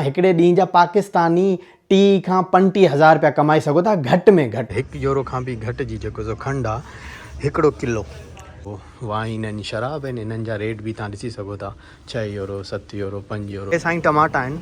هڪڙي ڏينهن جا پاڪستاني ٽيهه کان پنٽيهه هزار رپيا ڪمائي سگهو ٿا گهٽ ۾ گهٽ. هڪ يورو کان به گهٽ جي جيڪو سو کنڊ آ هڪڙو ڪلو. وائين ۽ شراب آهن انهن جا ريٽ به توهان ڏسي سگهو ٿا ڇهه يورو ست يورو پنج يورو. هي سائين ٽماٽا آهن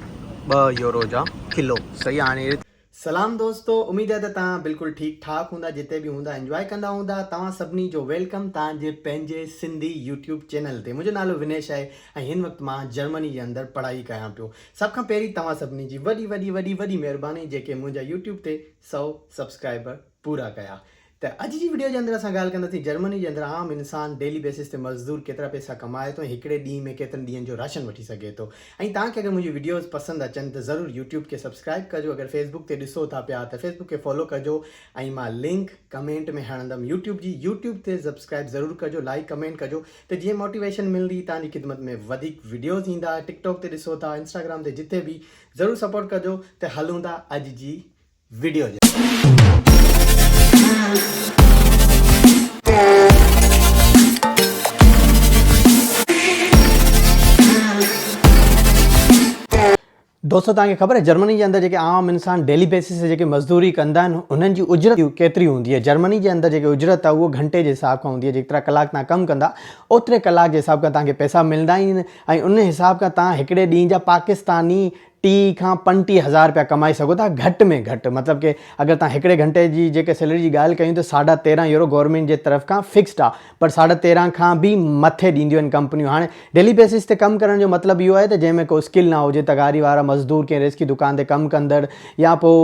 ٻه يورو جا ڪلو صحيح آ هاڻي. سلام دوستو اميد آهي ته توهان بلڪل ٺيڪ ٺاڪ هوندا جتي به هوندا انجواء ڪندا هوندا توهان سڀني جو welcome توهان جي پنهنجي سنڌي يوٽيوب چينل تي منهنجو نالو ونيش آهي ۽ هن وقت مان جرمني جي اندر پڙهائي ڪيان پيو سڀ کان پهرين توهان سڀني جي وڏي وڏي وڏي وڏي مهرباني جيڪي منهنجا يوٽيوب تي سئو سبسڪرائبر پورا ڪيا ته اڄ جي وڊيو جي اندر اسان ڳالهه ڪنداسين جرمني جي اندر عام انسان ڊيلي بيسس تي مزدور ڪيترا پئسا ڪمائي ٿو ۽ هڪڙي ڏينهن ۾ ڪيترن ڏينهن جو راشن وٺي سگهي ٿو ۽ توهان کي اگر منهنجي وڊيوز پسند اچن ته ضرور يوٽيوب کي سبسڪرائب ڪجو اگر فيسبوڪ تي ڏسو ٿا پيا ته فيسبوڪ کي فالو ڪجو ۽ مان لنڪ ڪمينٽ ۾ هڻندم يوٽيوب جي يوٽيوب تي سبسڪرائب ضرور ڪجو لائڪ ڪمينٽ ڪجو ته جيئن موٽيويشن ملندي توهان جي خدمت ۾ وڌيڪ وڊيوز ايندا ٽڪ ٽاڪ تي ڏسو ٿا انسٽاگرام تي جتي به ضرور سپورٽ ڪجو ته هلون ٿا اڄ جي وڊيو جي. دوستو توهان کي خبر آهي جرمني جي اندر جيڪي عام انسان ڊيلي بيسس تي جيڪي مزدوري ڪندا آهن انهن جي اجرت ڪيتري هوندي آهي جرمني جي اندر جيڪي اجرت آهي اهو گهنٽي جي حساب کان هوندي آهي جيترا ڪلاڪ توهان ڪم ڪندا اوتري ڪلاڪ جي حساب کان توهان کي پئسا ملندا آهن ۽ ان حساب کان توهان هڪڙي ڏينهن جا پاڪستاني ٽيهه کان پنٽيهه هزار رپيا ڪمائي سگهو ٿا گهٽ ۾ گهٽ مطلب ڪي اگر توهان هڪڙي گهنٽي جي جيڪي سيلري جي ڳالهه ڪيون ته ساڍا تيرهن يورو گورنمينٽ جي طرف کان فڪسڊ آ پر ساڍا تيرهن کان به مٿي ڏينديون آهن ڪمپنيون هاڻي ڊيلي بيسس تي ڪم ڪرڻ جو مطلب اهو آهي ته جنهن ۾ ڪو اسڪل نه هجي تغاري وارا مزدور ڪنهن ريزڪي دڪان تي ڪم ڪندڙ يا پوء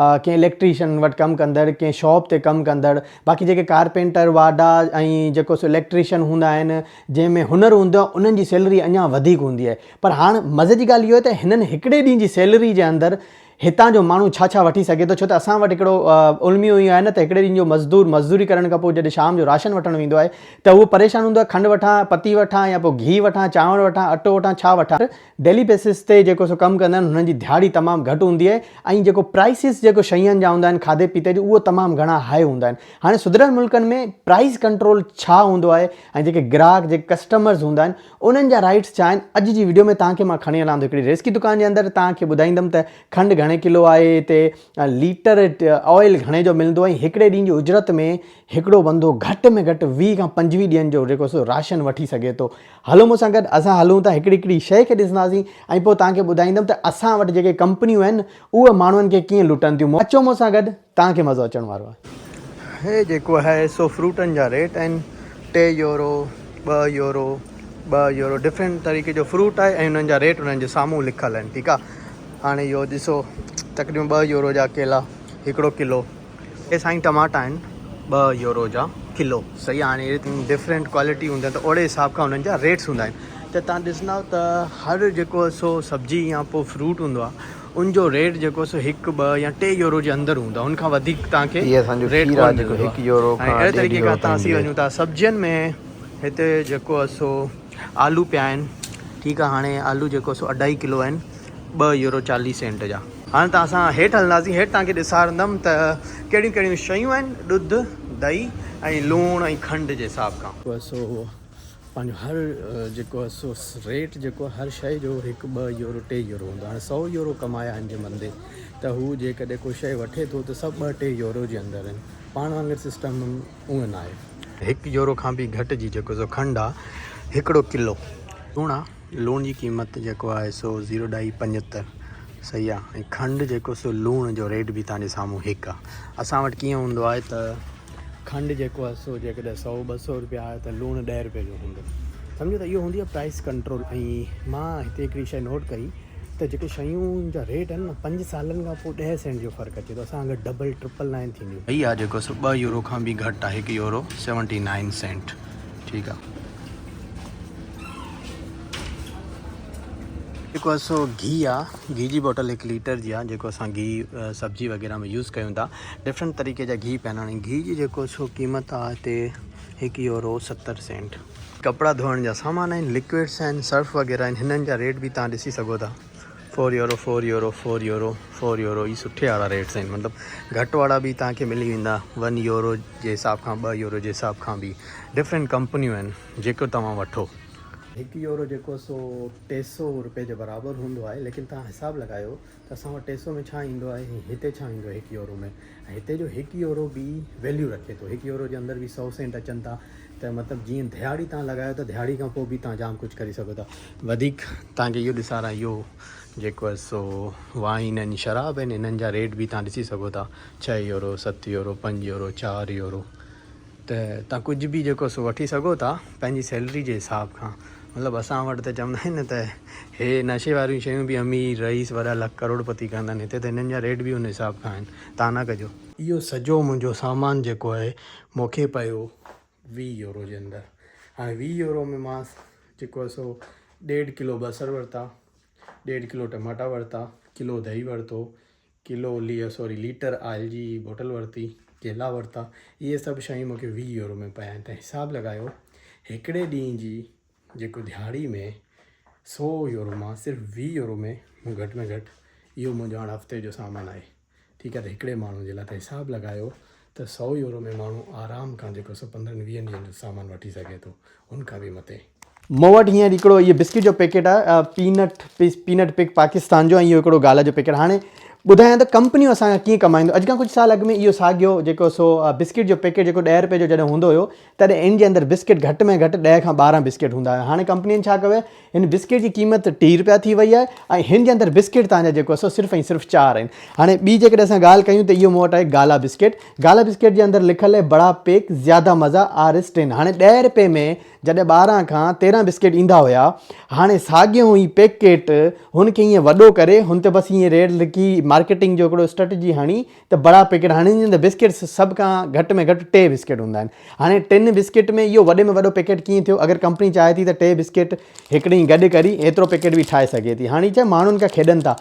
ڪنهن اليڪٽريشن وٽ ڪم ڪندڙ ڪنهن شاپ تي ڪم ڪندڙ باقي جيڪي ڪارپينٽر واڍا ۽ جيڪو سو اليڪٽريشن هوندا آهن جنهن ۾ هنر هوندو آهي انهن جي سيلري اڃا وڌيڪ هوندي آهي پر هاڻ مزي جي ڳالهه اهو آهي ته هنن هڪڙي ڏينهن جي سيلري جي اندر هتان جو ماڻهو ڇا ڇا وٺي سگهي ٿو ڇو ته اسان وٽ هڪڙو الميو اهو آهي نه ته هڪڙي ڏينهن جو مزدور مزدوري ڪرڻ کان پوء جڏهن شام جو راشن وٺڻ ويندو آهي ته اهو پريشان هوندو آهي کنڊ وٺان پتي وٺان يا پوء گيهه وٺان چانور وٺان اٽو وٺان ڇا وٺان ڊيلي بيسس تي جيڪو سو ڪم ڪندا آهن هنن جي ڌياڙي تمام گهٽ هوندي آهي ۽ جيڪو پرائسز جيڪو شين جا هوندا آهن کاڌي پيتي جو اهو تمام گهڻا هاء هوندا آهن هاڻي سڌريل ملڪن ۾ پرائس ڪنٽرول ڇا هوندو آهي ۽ جيڪي گراهڪ جيڪي ڪسٽمرز هوندا آهن انهن جا رائيٽس ڇا آهن؟ اڄ جي وڊيو ۾ توهان کي مان کڻي هلان ٿو هڪڙي ريزڪي دڪان جي اندر توهان کي ٻڌائيندم ته کنڊ گهڻي ڪلو آهي هتي ليٽر آئل گهڻي جو ملندو ۽ هڪڙي ڏينهن جي اجرت ۾ هڪڙو بندو گهٽ ۾ گهٽ 20 کان 25 ڏينهن جو جيڪو سو راشن وٺي سگهي ٿو هلو مون سان گڏ اسان هلون ٿا هڪڙي هڪڙي شيء کي ڏسنداسين ۽ پوء توهان کي ٻڌائيندم ته اسان وٽ جيڪي ڪمپنيون آهن اهي ماڻهن کي ڪيئن لٽن ٿيون اچو مون سان گڏ توهان کي مزو اچڻ وارو آهي. هي جيڪو آهي سو فروٽن جا ريٽ آهن ٽي يورو ٻه يورو ٻه يورو ڊفرنٽ طريقي جو فروٽ آهي ۽ انهن جا ريٽ انهن جي سامهون لکل آهن ٺيڪ آهي هاڻي اهو ڏسو تقريبن ٻه يورو جا ڪيلا هڪڙو ڪلو هي سائين ٽماٽا آهن ٻه يورو جا ڪلو صحيح آهي هاڻي ڊفرنٽ ڪوالٽي هوندي آهي ته اوڙي حساب کان انهن جا ريٽس هوندا آهن ته تان ڏسندا ته هر جيڪو سو سبزي يا پوء فروٽ هوندو آهي ان جو ريٽ جيڪو سو هڪ ٻه يا ٽي يورو جي اندر هوندو آهي ان کان وڌيڪ توهان کي هي اسان جو ريٽ کير ڪونه آهي جيڪو ملندو هڪ يورو آهي ۽ کان اهڙي ڏيڍ طريقي يورو کان تائين تان اسين ملي وڃون ٿا سبزين ۾ هتي جيڪو آهي سو آلو پيا آهن ٺيڪ آهي هاڻي آلو جيڪو سو اڍائي ڪلو آهن ٻه يورو چاليهه سينٽ جا هاڻي تان اسان هيٺ هلنداسين هيٺ توهان کي ڏسارندم ته ڪهڙيون ڪهڙيون شيون آهن ڏڌ دهي ۽ لوڻ ۽ کنڊ جي حساب کان سو پنهنجو هر جيڪو آهي سو ريٽ جيڪو آهي هر شيء جو هڪ ٻه يورو ٽي يورو هوندو آهي هاڻي سئو يورو ڪمايا آهن جنهن بندي ته هو جيڪڏهن ڪو شيء وٺي ٿو ته سڀ ٻه ٽي يورو جي اندر آهن پاڻ وانگر سسٽم اونئن نه آهي. هڪ يورو کان به گهٽ جي جيڪو سو کنڊ آهي هڪڙو ڪلو. لوڻ آهي لوڻ جي قيمت جيڪو آهي سو زيرو ڏائي پنجهتر صحيح آهي ۽ کنڊ جيڪو سو لوڻ جو ريٽ به توهان جي سامهون هڪ آهي اسان وٽ ڪيئن هوندو آهي ته کنڊ جيڪو آهي سو جيڪڏهن سئو ٻه سئو روپيا آهي ته لوڻ ڏهه روپئي جو هوندو سمجهو ته اهو هوندي آهي پرائس ڪنٽرول ۽ مان هتي هڪڙي شيء نوٽ ڪئي ته جيڪي شيون جا ريٽ آهن نه پنج سالن کان پوء ڏهه سينٽ جو فرق اچي ٿو اسان اگر ڊبل ٽرپل نائن ٿينديون. هي آهي جيڪو سو ٻه يورو کان به گهٽ آهي هڪ يورو سيونٽي نائن سينٽ ٺيڪ آهي. جيڪو آ سو گيهه آ گيهه جي بوٽل هڪ ليٽر جي آ جيڪو اسان گيهه سبزي وغيره ۾ يوز ڪيون ٿا ڊفرنٽ طريقي جا گيهه پيا آهن هاڻي گيهه جي جيڪو سو قيمت آ هتي هڪ يورو 70 سينٽ. ڪپڙا ڌوئڻ جا سامان آهن لڪوئڊس آهن سرف وغيره آهن هنن جا ريٽ به توهان ڏسي سگهو ٿا four euro four euro four euro four euro هي سٺي وارا ريٽس آهن مطلب گهٽ وارا به توهان کي ملي ويندا ون يورو جي حساب کان ٻه يورو جي حساب کان به ڊفرنٽ ڪمپنيون آهن جيڪو توهان وٺو. هڪ يورو جيڪو سو 300 روپئي جي برابر هوندو آهي ليڪن توهان حساب لڳايو ته اسان وٽ 300 ۾ ڇا ايندو آهي ۽ هتي ڇا ايندو آهي هڪ يورو ۾ ۽ هتي جو هڪ يورو به ويليو رکي ٿو هڪ يورو جي اندر به سئو سينٽ اچن ٿا ته مطلب جيئن ڌياڙي توهان لڳايو ته ڌياڙي کان پوء به توهان جام ڪجهه ڪري سگهو ٿا وڌيڪ توهان کي اهو ڏساران اهو جيڪو آهي سو وائين آهن شراب آهن انهن جا ريٽ به توهان ڏسي سگهو ٿا ڇهه يورو ست يورو پنج يورو چار يورو ته توهان ڪجهه به جيڪو سو وٺي سگهو ٿا پنهنجي سيلري جي حساب کان مطلب اسان وٽ ته چوندا آهن نه ته هي نشي واريون شيون به امير رئيس وڏا لک ڪروڙ پتي ڪندا آهن هتي ته هنن جا ريٽ به ان حساب کان آهن توهان نه ڪجو. اهو سڄو منهنجو سامان جيڪو آهي مون کي پيو 20 يورو جي اندر هاڻي 20 يورو ۾ مان جيڪو آهي سو ڏيڍ ڪلو بصر ورتا ڏيڍ ڪلو ٽماٽا ورتا ڪلو دهي ورتو ڪلو لي سوري ليٽر آئل جي بوٽل ورتي، ڪيلا ورتا، اهي سڀ شيون مون کي 20 يورو ۾ پيا آهن ته حساب لڳايو هڪڙي ڏينهن جي جيڪو ڏهاڙي ۾ سو يورو مان صرف 20 يورو ۾ مون گهٽ ۾ گهٽ اهو منهنجو هاڻ هفتي جو سامان آهي ٺيڪ آهي ته هڪڙي ماڻهو جي لاء ته حساب لڳايو ته سو يورو ۾ ماڻهو آرام کان جيڪو سو پندرهن ويهن ڏينهن جو سامان وٺي سگهي ٿو ان کان به مٿي. مون وٽ هينئر هڪڙو اهو بسڪٽ جو پيڪيٽ آهي پينٽ پينٽ پڪ پاڪستان جو ۽ اهو هڪڙو گالا جو پيڪيٽ هاڻي ٻڌايان ته ڪمپنيون اسان کان ڪيئن ڪمائيندو اڄ کان ڪجهه سال اڳ ۾ اهو ساڳيو جيڪو سو بسڪٽ جو پيڪيٽ جيڪو ڏهه روپئي جو جڏهن هوندو هيو تڏهن ان جي اندر بسڪٽ گهٽ ۾ گهٽ ڏهه کان 12 بسڪٽ هوندا هيا هاڻي ڪمپنين ڇا ڪيو آهي هن بسڪٽ جي قيمت 30 روپيا ٿي وئي آهي ۽ هن جي اندر بسڪٽ تان جا جيڪو سو صرف ۽ صرف چار آهن هاڻي ٻي جيڪڏهن اسان ڳالهه ڪيون ته اهو مون وٽ آهي گالا بسڪٽ گالا بسڪٽ جي اندر لکيل آهي بڙا پيڪ زياده مزا آر ايس ٽين هاڻي ڏهه روپئي ۾ جڏهن 12 کان 13 بسڪيٽ ايندا هيا، هاڻي ساڳيو ئي پيڪيٽ هن کي ائين وڏو ڪري هن تي بس ائين ريٽ لکي مارڪيٽنگ جو هڪڙو اسٽريٽجي هڻي ته بڙا پيڪيٽ هاڻي ان جي اندر بسڪيٽ سڀ کان گهٽ ۾ گهٽ ٽي بسڪيٽ هوندا آهن هاڻي ٽن بسڪيٽ ۾ اهو وڏي ۾ وڏو پيڪيٽ ڪيئن ٿيو اگر ڪمپني چاهي ٿي ته ٽي بسڪيٽ هڪڙي گڏ ڪري ايترو پيڪيٽ به ٺاهي سگهي ٿي هاڻي ڇا ماڻهن کان کيڏن ٿا.